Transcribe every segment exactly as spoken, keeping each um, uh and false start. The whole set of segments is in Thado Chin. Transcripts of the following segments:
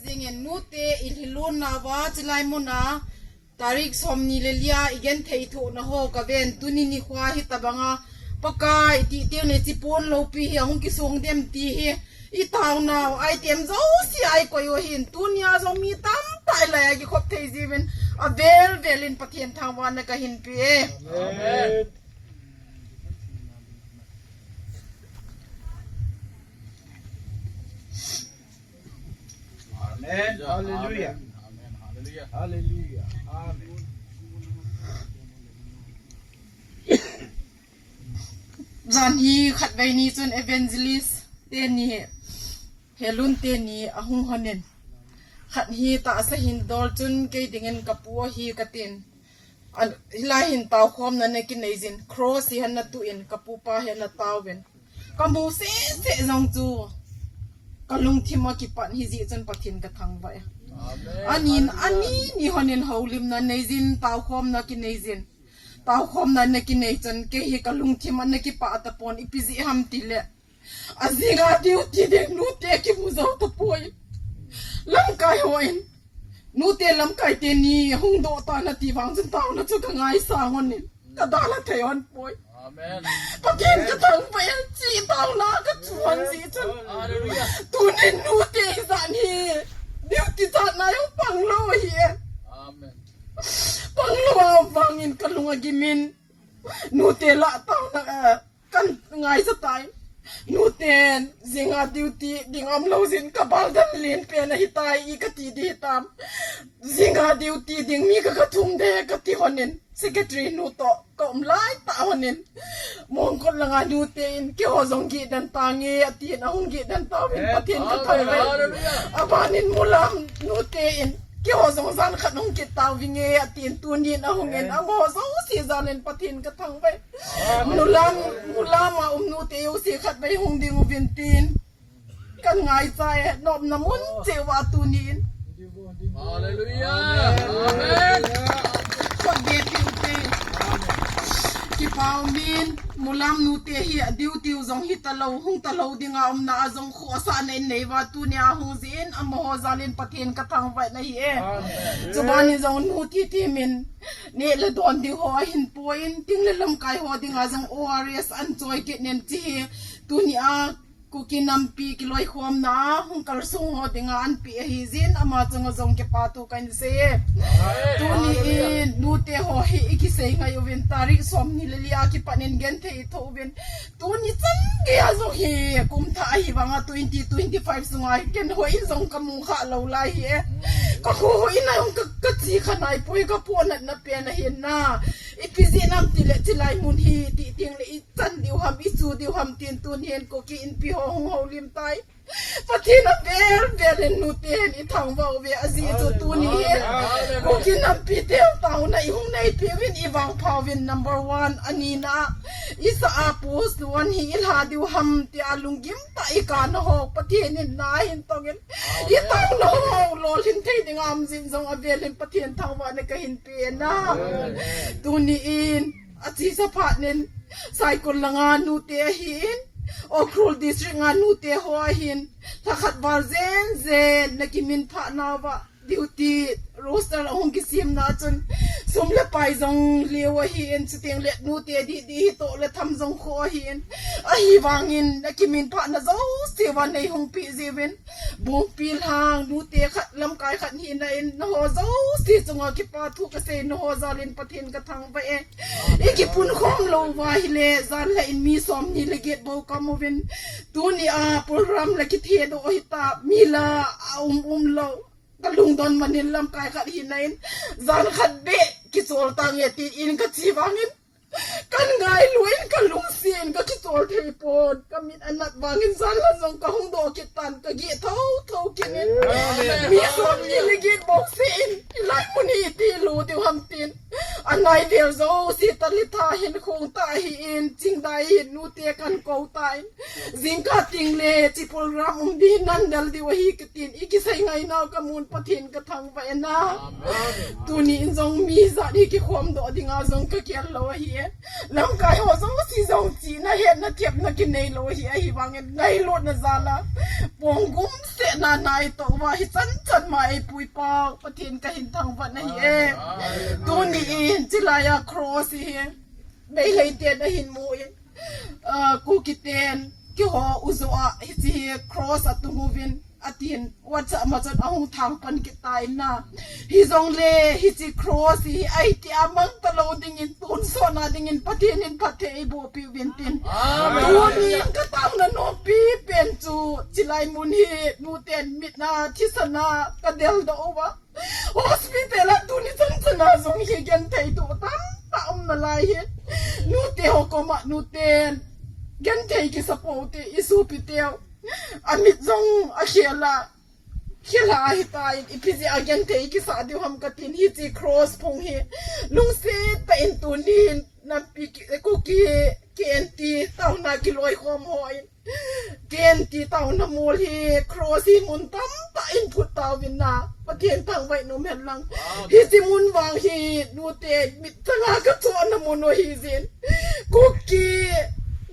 Jingin nute i lhilun nauva chilai muna tarik somni le lia i genthei thohna ho ka ven, tuni nikho hi tabanga Pakai i tih teng le chipon lopi hi ahung kisong dem ti hi i taonau item jouse a i koi u ahin, tunia jong mi tamtah i lai a kikhop thei jiuvin avel velin Pathen thangvahna ka hin pe e. Amen. Amen. Hallelujah. Amen. Hallelujah. Hallelujah. Amen. Jan hi khatvei ni chun evangelist teni, Helun teni ahung honin. Khat hi tahsa hin dol chun kei dingin ka pu ahi ka tin. An, hilai hin taokhomna na kinei jin, cross hi ana tuin, ka pupa hi ana taovin. Ka mu sese jong chu ka lungthim a kipan hi jeh chun Pathen ka thangvah e. Amen. Anin, ani ni honin houlimna nei jin, taokhomna kinei jin. Taokhomna na kinei chun kei hi ka lungthim ana kipah tapon, ipi jeh ham tile. Ajinga duty ding nute kimu jou tapoi. Lamkai hon. Nute lamkai teni hung doh tan ati vang chun taona chu ka ngaisang honin. Ka dalha thei hon poi. Amen. Pathen ka thangvah e, chi taona ka chu hon jeh chun. Hallelujah. Tunin nute ijat hi duty chatna jong pang lou ahi e. Amen. Pang lou a vangin ka lung agimin. Nute lah taona, eh, kan ngaisah tai. Nute jinga duty ding umlou jin ka baldan len pen ahitai i ka ti ding hitam. Jinga duty ding mi ka ka thum de ka ti honin. Secretary nu toh ka um lai tah honin. Mongkot langa nute in keiho jong gihdan tange atin ahung gihdan tauvin Pathen ka thangvah e. Hallelujah. Abanin Mulam nute in keiho jong jan khat hung kit tauvinge atin tunin ahungin amaho jouse janin Pathen ka thangvah e. Mulam, Mulam a um nute jouse khatvei hung ding uvin tin. Kan ngaicha e, nopna mun cheh uva tunin. Hallelujah. Amen. Khut beh piu te. Kipa umin, Mulam nute hi a duty u jong hita lou, hung ta lou dinga umna a jong khosahna in nei uva tunia hung jin, amaho jalin Pathen ka thangvah na hi e. Amen. Chubanin jong nu thi thimin, neh le don ding ho ahin pon, ting le lamkai ho dinga jong O R S an choi kit nen chi hi, tunia Kuki nampi kiloikhomna a hung kalsong ho dinga an pe ahi jin, ama chunga jong kipa thu kan sei e. Tuni in nute ho hi i kisei ngai uvin tarik somni le li a kipat in genthei i thoh uvin. Tuni chan gei a jong hi kum thah ahi vanga twenty twenty-five sunga hi ken hoi in jong ka mu kha lou lai hi e. Ka kho hoi in a jong ka, ka chi kha nai poi ka ponatna pen ahi na. Ipi jeh ham tile chilai mun hi ti ting le i chan diu ham, i chu diu ham tin tuni hin Kuki Inpi ho hung houlim tai. Pathen a vel vel in nute hin i thangvah uve ajeh chu tuni hin Kuki nampi te taona i hung neipi uvin i vangpha uvin number one, anina i sa a post one hi i lha diu ham tia lunggim tah i kana ho Pathen in na hin tongin i taona ho lolhin thei ding a um jin jong avel in Pathen thangvahna ka hin pe na. Tuni in Achesa phat nin, Saikul langa nute ahin, Ukhrul District nga nute ho ahin, lhakhat val jen jen na kiminphah nauva, duty roster ahung kisemna chun, sum le pai jong lheh ahin, chuteng le nute didi hitoh le tham jong kho ahin, ahivangin na kiminphahna jouse uva nei hung pe jiuvin, Bongpi lang nute khat, lamkai khat hina in, naho jouse chunga kipa thu kasei, naho jalin Pathen kathangvah e. I kipunkhom lou uva ahile, jan le in mi somni le get bou kamu uvin. Tunia program le kithedoh hita, mi la aum umlou. Kalungdon manin lamkai khat hina in, jan khat beh kichol tange tin in kache vangin. Kan ngailu in kalungset in kakichol thei pon. Kamit anat vangin jan la jong kahung doh kit tan kageh thotho kit in. Amen. Mi somni le get bou seh in, hilai mun hi iti lou diu ham tin. Nai vel jouse Talitha hin khong ta hi in, Chingdai hin nute kan kou ta in. Jingkah teng le chi program um ding nan del diu ahi katin, i kisei ngai nau ka mun Pathen ka thangvah e na. Tuni in jong mi jat hi kikhom doh dinga jong ka kial lou ahi e. Lamkai ho jouse jong chihna hetna thepna kinei lou ahi, ahivangin ngailutna jal a pong gum seh na nai tou va hi chan chan ma ei pui pau Pathen ka hin thangvah na hi e. Tuni in chilai a cross hi Meitei ten ahin mu in, ah, Kuki ten keiho u joh a hiche hi cross a tung uvin atin, WhatsApp ma chun ahung thang pan kit ta in na. Hijongle hiche cross hi ahi ti a mang ta lou dingin, tonsot na dingin Pathen in phatthei eiboh peh uvin tin. Tuni in ka taona nompi pen chu chilai mun hi nute mit na thisan a ka del doh uva. Hospital a tuni chan chan a jong hi genthei tu tamtah um nalai hi. Nute ho koma nute genthei kisa pou te i sopi teu. Amit jong akhel a, khel a ahi tan, ipi jeh a genthei kisa diu ham katin hiche cross phong hi lungset tah in tuni in nampi ki, Kuki, K N T, taona kiloikhom ho in K N T taona mol hi cross hi mun tamtah in phut tauvin na. Pathen thangvah nom hen lang. Hiche mun vang hi nute mit chang a ka chona mun u ahi jeh in. Kuki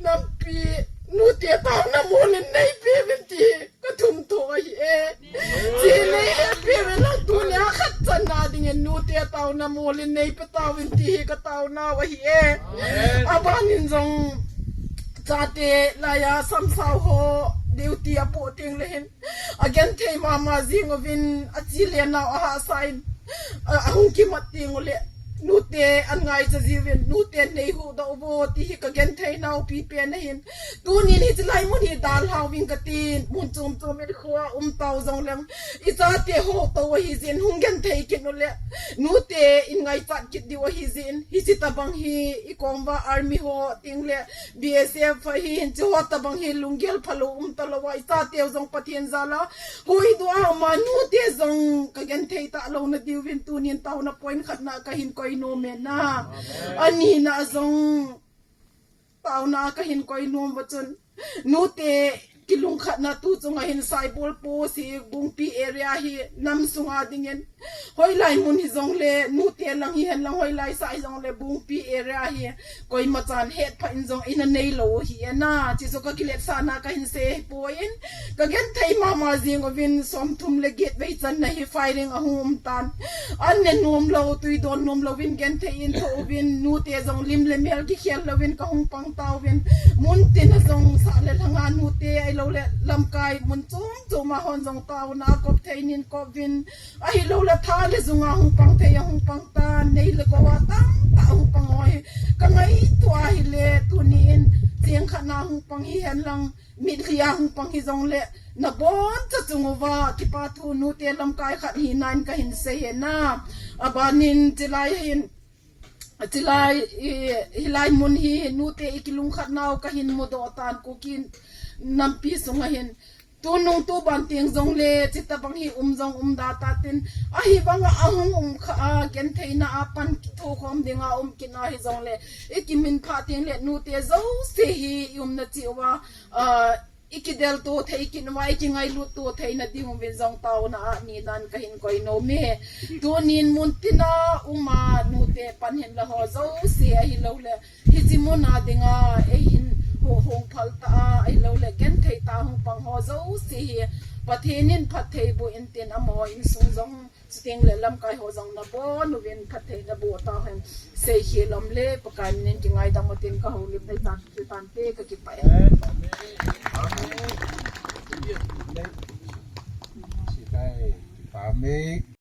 nampi nute taona mol in neipe uvin ti ka thum tho ahi e. Chule, eh, pe ve lang tunia khat channa dingin nute taona mol in neipe tauvin ti hi ka taonau ahi e. Aban in jong chate laiya samsau ho duty a poh teng le hin agenthei mama jing uvin achi le nau ahahsa in, a, ahung kimat teng ule nute an ngaicha jiuvin nute neihuhdoh uvo ti hi ka genthei nau pipen ahin. Tunin hiche lai mun hi dalha uvin katin, mun chom chom in khoa um tau jongleng, i chate ho tou ahi jeh in hung genthei kit ule, nute in ngaichat kit diu ahi jeh in, hiche tabang hi i kom uva army ho teng le B S F ahin, hiche ho tabang hi lunggel phalou um talou a, i chateu jong Pathen jal a huhdoh a um a, nute jong ka genthei talou na diuvin tunin taona point khatna ka hin koi nom e na. Anina jong taona ka hin koi nom uva chun, nute kilungkhatna tu chunga hin Saibol post hi Bungpi area hi nam sunga dingin, hoilai mun hijongle, nute lang hihen lang hoilai sa hijongle Bungpi area hi koima chan hetphah in jong ina neilou hi e na. Hichu ka kiletsahna ka hin sei poi in, ka genthei mama jing uvin, somthum le get vei channa hi firing ahung um tan. An ne nom lou, tui don nom louvin genthei in tho uvin, nute jong lim le mel kikhel louvin ka hung pang tauvin. Mun tin a jong sah le lhanga nute ahilou le lamkai mun chom chom a hon jong taona kop thei nin kop uvin. Ahilou le tha le junga hung pang thei a hung pang tan, nei le gou a tamtah hung pang hoi. Ka ngaito a hile tunin cheng khatna hung pang hihen lang, mitlhi a hung pang hijongle, naboncha chung uva kipa thu nute lamkai khat hina in ka hin sei e na. Abanin chilai hin, chilai, i, hilai mun hi nute i kilungkhat nau ka hin mudoh tan Kuki nampi sunga hin. Tunung tuban teng jongle, hiche tabang hi um jong um da tatin. Ahivanga ahung um kha a, gentheina a pan kithokhom dinga um kit na hijongle, i kiminphah teng le nute jouse hi i umna cheh uva, ah, i kidelto thei kit uva, i kingailut to theina ding uvin jong taona a nina in ka hin koi nom e. Tunin mun tin a um a nute pan hin la ho jouse ahilou le, hiche mun a dinga ei hin ho hung phal ta a, ahilou le genthei tah a hung pang ho jouse hi Pathen in phatthei boh in tin amaho insung jong Chuteng le lamkai ho jong nabon uvin phatthei naboh tauhen. Seikhel um le Pakai min in kingaidam utin ka houlim nei tan, chu tante ka kipah e. Amen. Amen. Amen.